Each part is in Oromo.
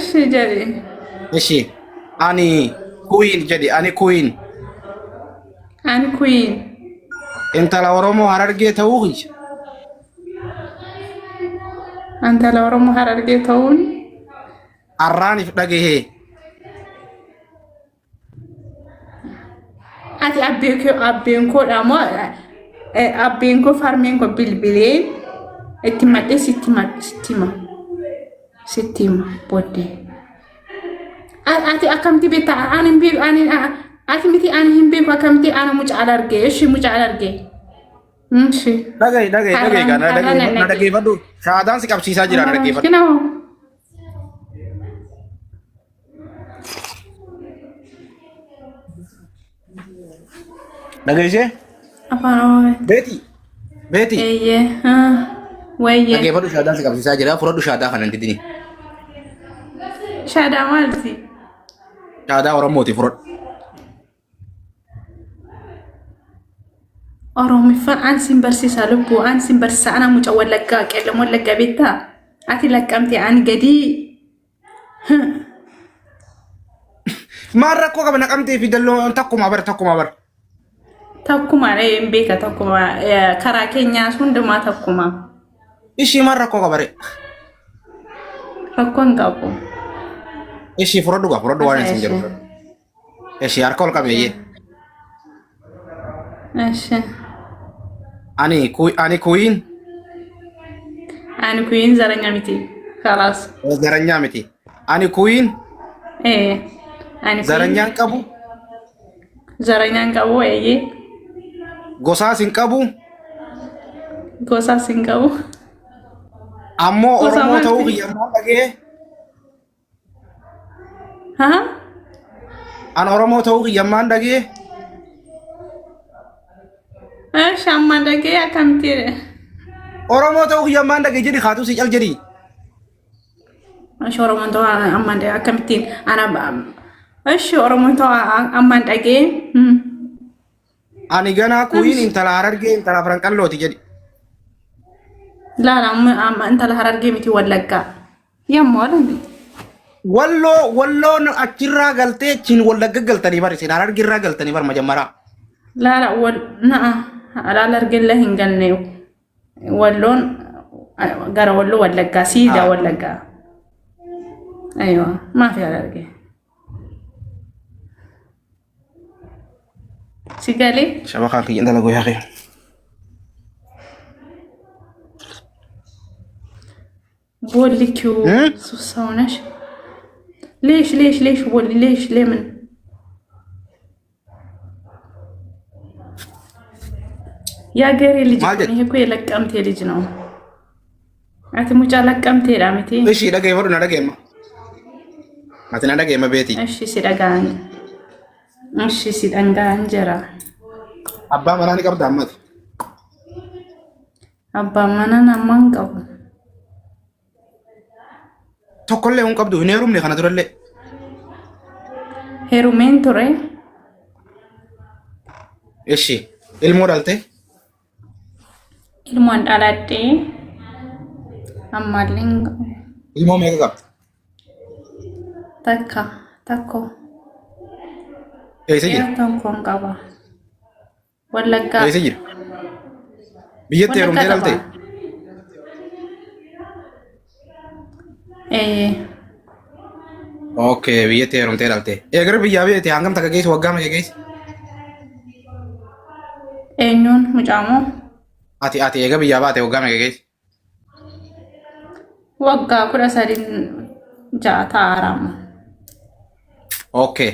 Eshi jedhi. Ishi ani queen jedhi ani queen. Ani queen. Intala Oromoo Harargee ta'uu kiyya. Intala Oromoo Harargee ta'uun Arraaniif dhagahee. Ati abbee koo abbeen koodha moo abbeen koo farmeen koo bilbilee itti madhee sitti madhe sitti hima sitti hima booddee. Ati akkamti beekta ani hin beeku ani ati miti ani hin beeku akkamti ana mucaa alargee ishii mucaa alargee. Ishii. Dhagahi dhagahi dhagahi Har'aan kana har'aan dhagahi na dhagee. dhaggeeffadhu. Shaadaan si qabsiisaa jira na dhaggeeffadhu. Kinoo. Dhageessee? Afaan Oromoo. Beeti. Beeti. Eeyyee. Wayyee. Dhaggeeffadhu shaadaan si qabsiisaa jira. Fudhadhu shaadaa kana hin didini. Shaadaa maalti? Shaadaa Oromooti fudhadhu. Oromiffaan an sin barsiisa lubbuu an sin barsiisa ana muca wallaggaa qeellam wallaggaa beektaa? Ati laqqamte ani gadii. Maal rakkoo qaba naqamtee fi dalloo takkuma bara takkuma bara. Takkuma hin beeka takkuma karaa keenyaas hundumaa takkuma. Ishii maal rakkoo qaba ree? Rakkoo hin qabu. Ishii fudhadhu gaa fudhadhu waan Hasaa isin jedhu. ishee. Ishii harka ol qabeeyyee. Ishee. Ani kuyin Ani kuyin zaranya miti. Kalaas. zaranyaa miti. Ani kuyin Ee. Ani kuyin zaranyaan qabu zaranyaan qabu eeyyee. gosaas hin qabu Gosaas hin qabu. ammoo Gosa Oromoo ta'uu maalti? kiyya ammoo dhagee Haa? An Oromoo ta'uu kiyya ammaan dhagee Eesh amma dhagee akkamitti Oromoo ta'uu kiyya ammaan dhagee jedhi kaatuu si cal jedhi. Eesh Oromoon ta'uu amma akkamittiin ana eesh Oromoon ta'uu ammaan dhagee. Ani ganaa kuyin intala Harargee intala Afran Qallooti jedhi. Laala amma intala Harargee miti Wallaggaa. Yammoo alandi. Walloo walloon achirraa galtee achiin Wallagga galtanii bar isin Harargeerraa galtanii bar majammaraa. Laala wal na'a laala argilla hin galne walloon gara walloo Wallaggaa siidaa Wallaggaa. Aywa maafi Harargee. Si galee? Shabakaa kiyya intala goyaa kee. ቦልኪው ሰው ነሽ። ሌሽ ሌሽ ሌሽ ቦል ሌሽ ለምን የአገሬ ልጅ Maal jedhe? ይሄ እኮ የለቀምቴ ልጅ ነው። አቲ ሙጫ ለቀምቴ ዳምቴ Ishii dhaggeeffadhu na dhaggeemma. Ati na dhaggeemma beeti. እሺ ሲደጋን እሺ ሲደንጋ እንጀራ Abbaa manaa ni qabda ammati. አባ መናን አማን ቀቡ Tokkollee hin qabdu hin heerumne kana durallee. ሄሩሜን ቱሬ Ishii ilmoo dhalte. ilmoon dhaladhe ammallee hin qabu. Ilmoo meeqa qabda? Takka tokko Eessa jira? dhiira tokkoon qaba. Wallaggaa Eessa jira? Biyyatti Wallaggaa heerumtee dhalte? qaba. Ee Okay, biyyatti heerumtee dhalte. Eegara biyyaa biyyatti hangam takka geessu waggaa meeqa geessu? eenyuun mucaamoo Ati eega biyyaa baate waggaa meeqa geessu? waggaa 16 ta'aaraama. Okay.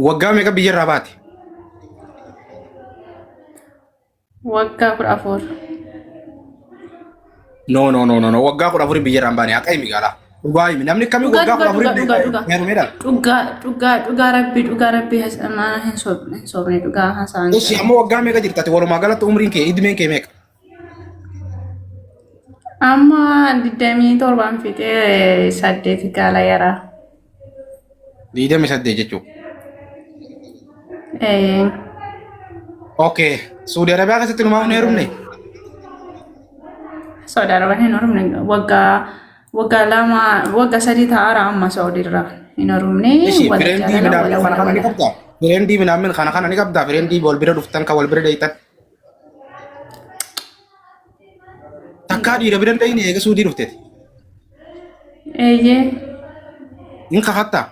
Waggaa meeqa biyyarraa baate? Waggaa 14. No no no no no waggaa 14 biyyarraa hin baane haqa himi gaala. Dhugaa himi namni kamii Dhugaa waggaa dhugaa 14 dhugaa dhugaa dhugaa heerumee dhala. dhugaa dhugaa dhugaa rabbi dhugaa rabbi mana hin sobne hin sobne dhugaa haasa'an Ishi jira. amma waggaa meeqa jirta ati walumaa galatti umriin kee idmeen kee meeqa? Amma 27 fixee 8 gaala yaraa. 28 jechuudha. Ee Okay. Suudi Arabiyaa keessatti numaa hin heerumne? Saudi Arabaa hin horumne waggaa Waggaa 2, waggaa 3 ta'aara amma Saawudiirraa hin heerumne. Ishi Wala fireendii jaalala minaamin wala kana wala kana ni wala. qabdaa? Fireendii minaamin kana kana ni qabdaa? Fireendii wal bira dhuftan kan wal bira deeytan. Hin Takkaa qabu. dhiira bira hin dhayine eega suudii dhufteeti. Eeyyee. Hin kakattaa?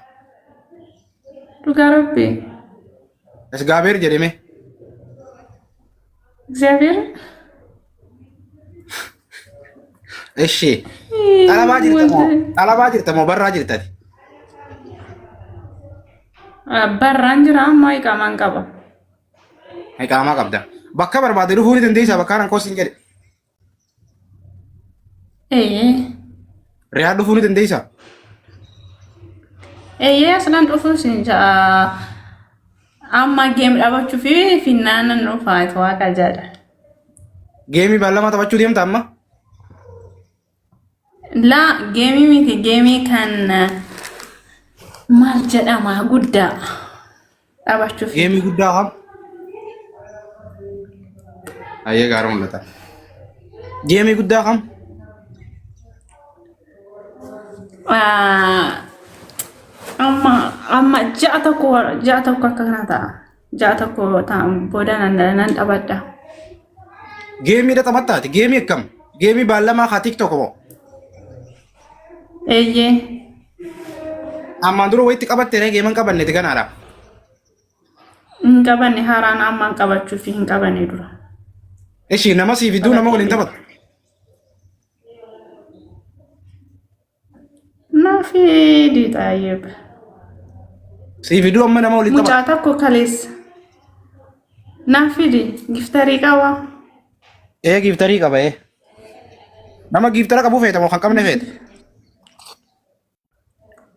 Dhugaa Rabbi. Esgaabeer jedheme. እግዚአብሔር Ishi. Xalabaa jirta moo? Xalabaa jirta moo barraa jirtati? Barraan jira amma iqaamaan qaba. Iqaamaa qabda. Bakka barbaade dhufuu ni dandeessaa bakka kanan koos hin jedhe. Eeyyee. Riyaad dhufuu ni dandeessaa? Eeyyee aslan dhufuus hin ja'a. Amma geem dhaabachuu fi finnaanan dhufaa waaqa jedha. Geemii baallama taphachuu deemta amma? Laa geemii miti, geemii kan maal jedhama guddaa taphachuuf. Geemii guddaa kam? Ayyee gaara mul'ata. Geemii guddaa kam? Ah, Amma ji'a 1 akka kana ta'a. Ji'a 1 ta'an booda nan taphadha. Geemiidha taphattaati. Geemii akkam? Geemii baallamaa kaa TikTok moo? Eeyyee. Ammaan dura wayitti qabatte ree geeman qabanneeti ganaadha. Hin qabanne, haaraan ammaan qabachuuf hin qabanne dura. Ishii nama sii fiduu nama Qabadhee waliin beeku. taphattu. Naaf fidi xaayyib. Sii fiduu amma nama waliin Mucaa taphattu. tokko kaleessa. Naaf fidi giftarii qaba. Ee giiftarii qaba ee. Nama giiftara qabu feeta moo kan qabne feeta?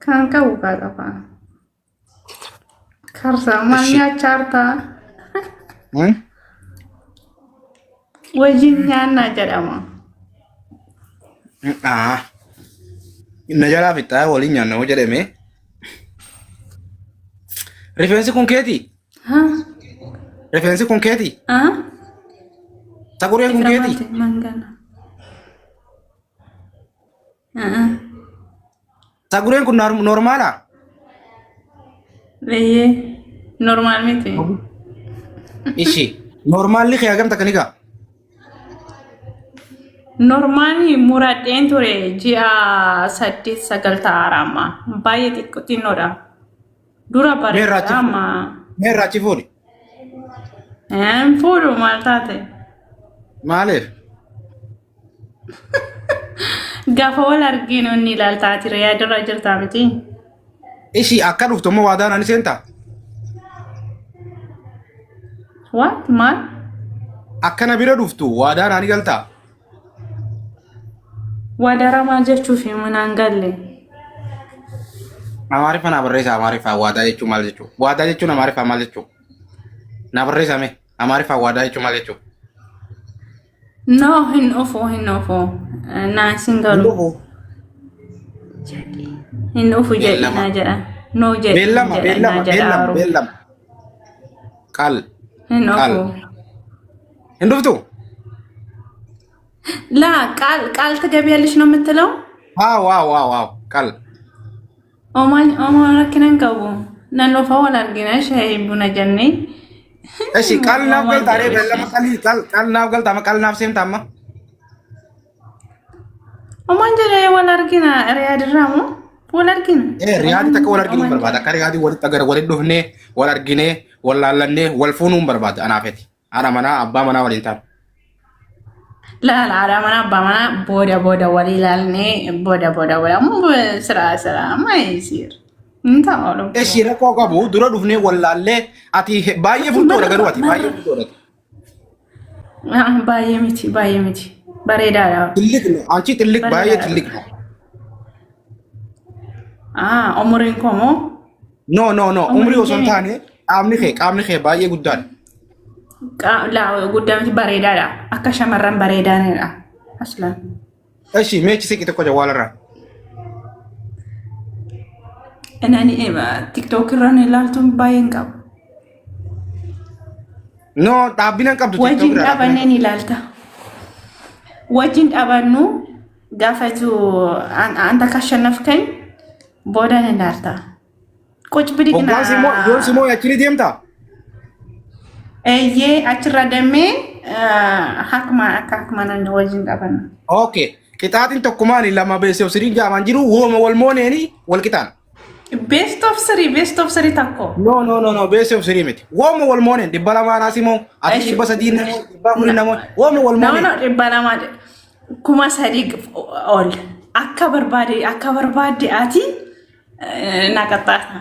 Kan qabu kaa qaba. Karsa maal Ishi. nyaachaa jirtaa? Hmm? Wajjin nyaannaa jedhama. Ah. Na jalaa fixaa waliin nyaanna hoo jedhame. Rifeensi kun keetii? Ha? Rifeensi kun keetii? Ah? Xagureen kun keetii? Ifra mangana. Ah. Xagureen kun noormaalaa? Eeyyee. Normaal miti. Ishi. Noormaalli kee hagam takka ni ga'a? Normaali muradheen ture ji'a 8 9 ta'aara amma. Baay'ee xiqqoo xinnoodha. Dura Mee bareeda irraa achi amma. Mee irraa achi fuudhi. Hin fuudhu, maal taate? Maaliif? Gaafa wal arginu inni ilaaltaa ati yaadarra jirtaa miti. Ishi akka dhuftu immoo waadaan ani seentaa? What? Maal? Akka na bira dhuftu waadaan ani galtaa? Waadara maal jechuuf manaan galle? Amaariffa naa barreessa. Amaariffaa waadaa jechuun maal jechuu? Waadaa jechuun Amaariffaa maal jechuu? Naa barreessa mee. Amaariffaa waadaa jechuun maal jechuu? No, hin dhufu, hin dhufu. Naan sin Hin galu. dhufu. Hin dhufu jedhi Beellama. naa jedha. No jedhi Beellama jedha beellama naa jedha beellama garuu. beellama. Qal Hin qal. dhufu. Hin dhuftu? ላ ቃል ቃል ትገቢያለሽ ነው የምትለው? Waaw waaw waaw waaw qal. Omaan omaan rakkinan qabu. Nan dhufa, wal argina, shaayii buna jennee. Eshi qal naaf Omaan galtaa ree jedhu beellama qalii qal qal naaf galtaa amma qal naaf seemta amma. Omaan jedhee wal argina, Riyaad irraa moo wal argina. Ee Riyaadi takka wal arginuu Omaan barbaada. Akka Riyaadii walitti agarra walitti dhufnee wal arginee wal laallannee wal fuunuun barbaada anaafeti. Haadha manaa abbaa manaa waliin taanu. Laala, haadha manaa abbaa manaa booda booda wal ilaalnee booda booda wal siraa siraa maayisiir. Hin ta'u lubbuu. Eshi rakkoo qabu dura dhufnee wal laallee ati baay'ee furdoodha garuu ati baay'ee furdoodha. Baay'ee miti, baay'ee miti. Bareedaadha. ትልቅ ነው አንቺ ትልቅ baay'ee Bareedaadha. ትልቅ ነው። Ah, umuriin koo moo? No, no, no, umrii Umuriin osoo hin kee taane qaamni kee baay'ee guddaadha. Laa, guddaa miti, bareedaadha. Akka shamarran bareedaanidha. Aslan. Eshi meechi siqi tokko jawwaalarraa. Nani TikTok irraan ilaaltuun baay'een qabu. No, dhaabbina hin qabdu TikTok Wajjin irraa dhaabbina hin dhaabannee ni ilaalta. Wajjin dhaabannu. Gaafatu አንተ ካሸነፍከኝ booda ni ilaalta. ቁጭ ብድግ ና Hoggaan simoo yoon simoo achi ni deemtaa? Eeyyee, achirra deemee hakuma akka hakuma nan wajjin qabanna. Okay. Qixaatiin tokko maali lama best of three jaamaan jiru wooma wal mooneeni wal qixaan. Best of three, best of three tokko. No, no, no, no, best of three miti. Wooma wal mooneen 200 naas immoo ati 300 namoo 400 namoo wooma wal No, mooneen. no, 200 3,000 ol akka barbaade akka barbaade ati na qaxxaata.